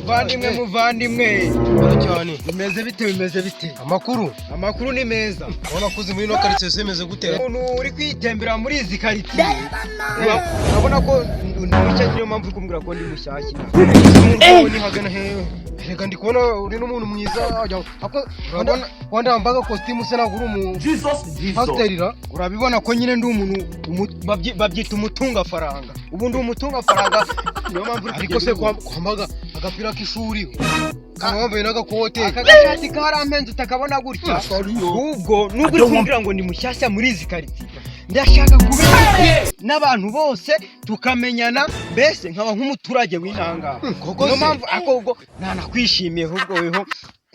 Muvandimwe, muvandimwe. Cyane. Bimeze bite, bimeze bite? Amakuru? Amakuru ni meza. Urabona ko uzi muri ino karitsiye se bimeze gute? Umuntu uri kwitembera muri izi karitsiye, urabona ko ndi mushyashya, niyo mpamvu uri kumbwira ko ndi mushyashya. Ni hagana hehe? Reka, ndi kubona uri n'umuntu mwiza. Urabona wanda wambaye agakositimu se, ntabwo uri umu pasiteri ra? Urabibona ko nyine ndi umuntu babyita umutungafaranga. Ubu ndi umutungafaranga, niyo mpamvu uri Ariko se kugenda ubibona. kwambaga agapira k'ishuri, ukaba wambaye n'agakote? Aka gashati karampenze, utakabona gutya. Ahubwo nubwo uri kumbwira ngo ni mushyashya muri izi karitsiye, ndashaka kuba inshuti n'abantu bose, tukamenyana, mbese nkaba nk'umuturage w'intangaha. Koko Niyo se? mpamvu ako ubwo nanakwishimiye. Ahubwo weho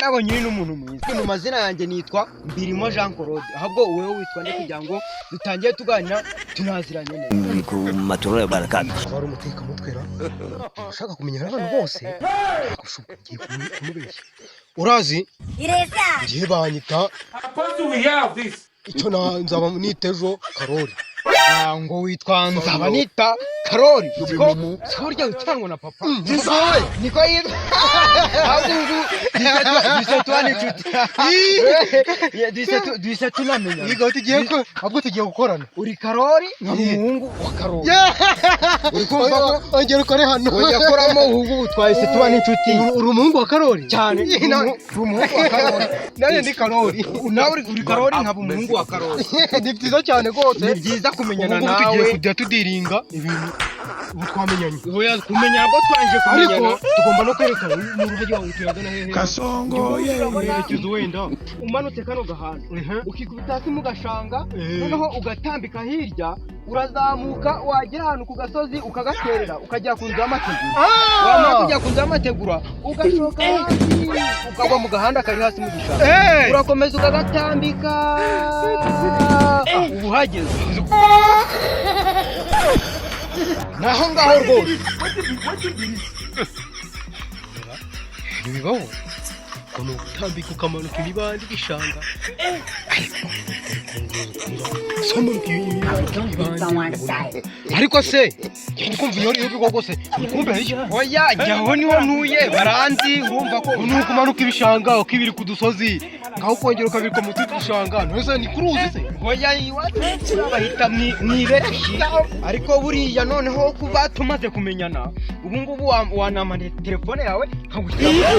nabonye uri n'umuntu mwiza. Mu mazina yanjye nitwa Mbirimo Jean Claude. Ahubwo wowe witwa nde, kugira ngo dutangire tuganira tunaziranye neza? Ku matorero barakata. Aba ari umutekamutwe ra, ushaka kumenyana n'abantu bose. Ntabwo ushoboka, ngiye kumubeshya. Urazi ngiye banyita icyo na nzaba nita ejo Karori. Ah, ngo witwa Nzabanita Karori? Siko burya witanwa na papa? Niko yitwa. Ahubwo ubu duhise tuba n'inshuti, duhise tunamenya. Yiga tugiye ko ahubwo tugiye gukorana. Uri Karori nka umuhungu wa Karori, uri kumva ko Ongera ukore hano. Ujya koramo. Ubu ngubu twahise tuba n'inshuti. Uri umuhungu wa Karori? Cyane, uri umuhungu wa Karori. Nanjye ndi Karori. Nawe uri Karori, nkaba umuhungu wa Karori. Ni byiza cyane rwose. Ni byiza kumenyana Ubu ngubu tugiye nawe. kujya tudiringa ibintu, ubu twamenyanye. Oya, kumenya nabwo twangije Ariko kumenyana. tugomba no kwerekana mu ruhage wawe tuyagana hehe. Kasongo. Yerekezo wenda. Umanutse kano gahanda, ukikubita hasi mu gashanga, noneho ugatambika hirya, urazamuka, wagera ahantu ku gasozi ukagaterera, ukagera ku nzu y'amategura. Wamara kujya ku nzu y'amategura, ugashoka hasi, ukagwa mu gahanda kari hasi mu gishanga. Urakomeza ukagatambika, ubu uhageze naho ngaho rwose. Ntibibaho ngo ni ugutambika ukamanuka imibande y'igishanga, ariko somanuka imibande. Ariko se ngenda kumva iyo uriho rwose uri Oya, jyaho niho ntuye, baranzi, urumva ko Ni ukumanuka ibishanga, ukibirika udusozi, ngaho ukongera ukabirika mu tundi dushanga. Ntose ni kuri uzi se? Oya, iwacu bahita mu ibereshi. Ariko buriya noneho kuba tumaze kumenyana ubu ngubu, wanampa telefone yawe nkagushyira,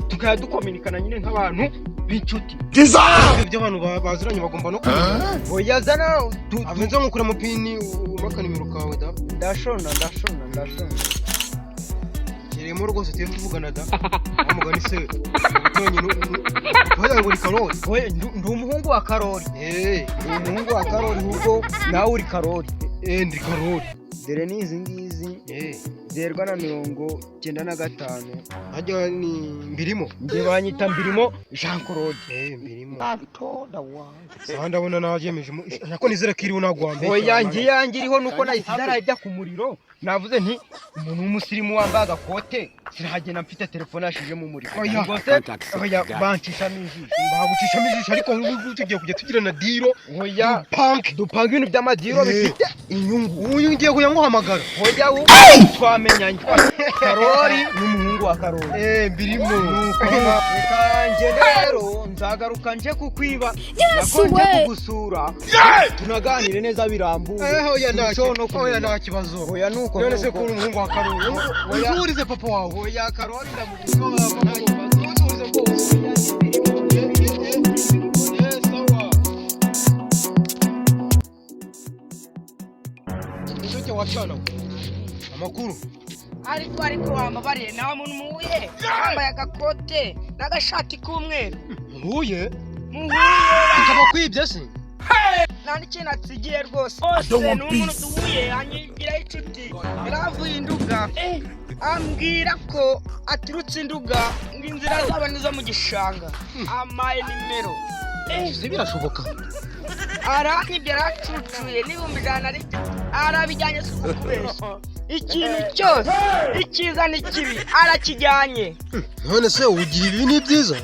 tukajya dukominikana nyine nk'abantu b'inshuti. Ibyo by'abantu baziranye bagomba no kumenya. Oya, zana Avenze nkukura mu PIN, umaka nimero kawe da. Ndashona, ndashona, ndashona. Kirimo rwose, tuye tuvugana da. Wa mugani se ubutonyi wagira ngo ni Karori? Oya, ndi umuhungu wa Karori. Ndi umuhungu wa Karori, ahubwo nawe uri Karori? Eh, ndi Karori. Dore ni izi ngizi, zerwa na 95. Hajya ni Mbirimo? Njye banyita Mbirimo Jean Claude. Eh, Mbirimo. Sawa, ndabona najemeje, nako nizere ko iriho, ntabwo wambeshya. Oya, njye iyanjye iriho, nuko nahise ntarajya ku muriro. Navuze nti umuntu w'umusirimu wambaye agakote, sinahagenda mfite telefone yashijemo umuriro. Oya. Ubwo se oya, bancishamo ijisho. Bagucishamo ijisho, ariko ubu ngubu tugiye kujya tugirana deal. Oya. Panke. Dupanga ibintu by'amadiro bifite inyungu. Uyu ngiye kujya nguhamagara. Oya, ubu twamenyanye, Karori n'umuhungu wa Karori. Eh, Mbirimo. Reka ngende rero, nzagaruka nje kukwiba, nako nje kugusura, tunaganire neza birambuye. Eh, oya, nta Turusheho no oya, kumenya. nta kibazo. Oya, nuko None se nuko. ko uri umuhungu wa Karori? Oya. Usuhurize papa wawe. Oya, Karori ndamugusubiza, nta kibazo. Usuhurize rwose. Eh, sawa. Nicyo wacana we. Amakuru? Ariko wambabariye, nawe muntu muhuye wambaye agakote n'agashati k'umweru. Mpuye? Muhuye. Ukaba kwibye se? Nta n'ikintu atsigiye rwose. Bose ni umuntu duhuye, anyigiraho inshuti. Yaravuye induga, ambwira ko aturutse induga, ngo inzira zabo nizo mu gishanga, amaye nimero. Ese birashoboka? Aranyibye, aracucuye n'100,000, ariko arabijyanye, si ukukubeshya. Ikintu cyose, icyiza n'ikibi, arakijyanye. None se ugira ibi ni byiza?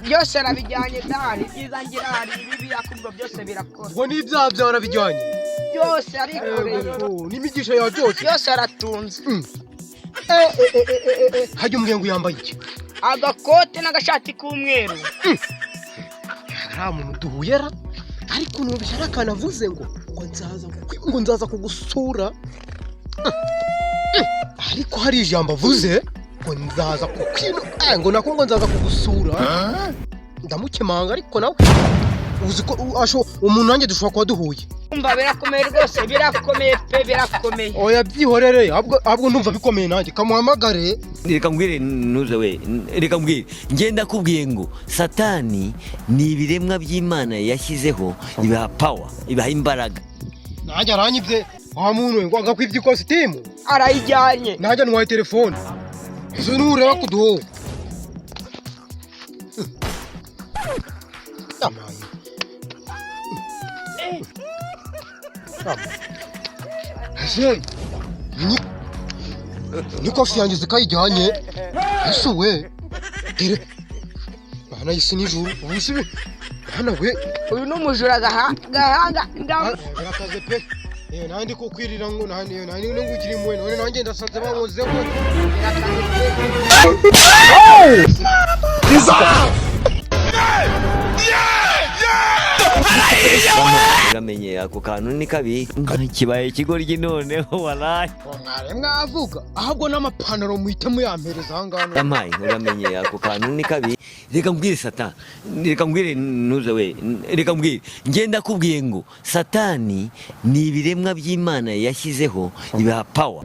Byose arabijyanye dani, ibyiza ngira hari ibibi, akubwo byose birakora. Ubwo n'ibyaha byawe arabijyanye? Byose arikoreye. Yego, n'imigisha yawe byose. Byose aratunze. Eh, eh, eh, eh, eh, eh. Hajya umbwiye ngo yambaye iki? Agakote n'agashati k'umweru. Nta muntu duhuye ra, ariko numvise ari akantu avuze ngo nzaza kugusura. Ariko hari ijambo avuze ngo nzaza kukwino, ngo nako ngo nzaza kugusura. Ndamukemanga, ariko nawe uzi ko umuntu nanjye dushobora kuba duhuye. Umva, birakomeye rwose, birakomeye pe, birakomeye. Oya, byihorere, ahubwo ndumva bikomeye, nanjye kamuhamagare. Reka mbwire, ntuze we, reka mbwire, ngenda kubwiye ngo Satani ni ibiremwa by'Imana yashyizeho, ibaha power, ibaha imbaraga. Nanjye aranyibye wa muntu we, ngo agakwibye ikositimu. Arayijyanye. Nanjye ntwaye telefone, izo nureba kuduho amaye. Ese ni kofi yanjye zikayijyanye? Ese we, dore mana y'isi n'ijuru, ubu si mana we! Uyu ni umujura gahanga Birakaze pe. Nanjye ndi kukwirira ngo nanjye ngukiri impuhwe, none nanjye ndasaze, bankozeho. Birakaze pe. Uramenye ako kantu ni kabi, kibaye ikigoryi noneho waraye. Mwari mwavuga, ahubwo n'amapantaro muhite muyampereza aha ngaha. Yampaye, uramenye ako kantu ni kabi. Reka mbwire, Satani, reka mbwire, ntuze we, reka mbwire, ngenda kubwiye ngo Satani ni ibiremwa by'Imana yashyizeho, ibaha power.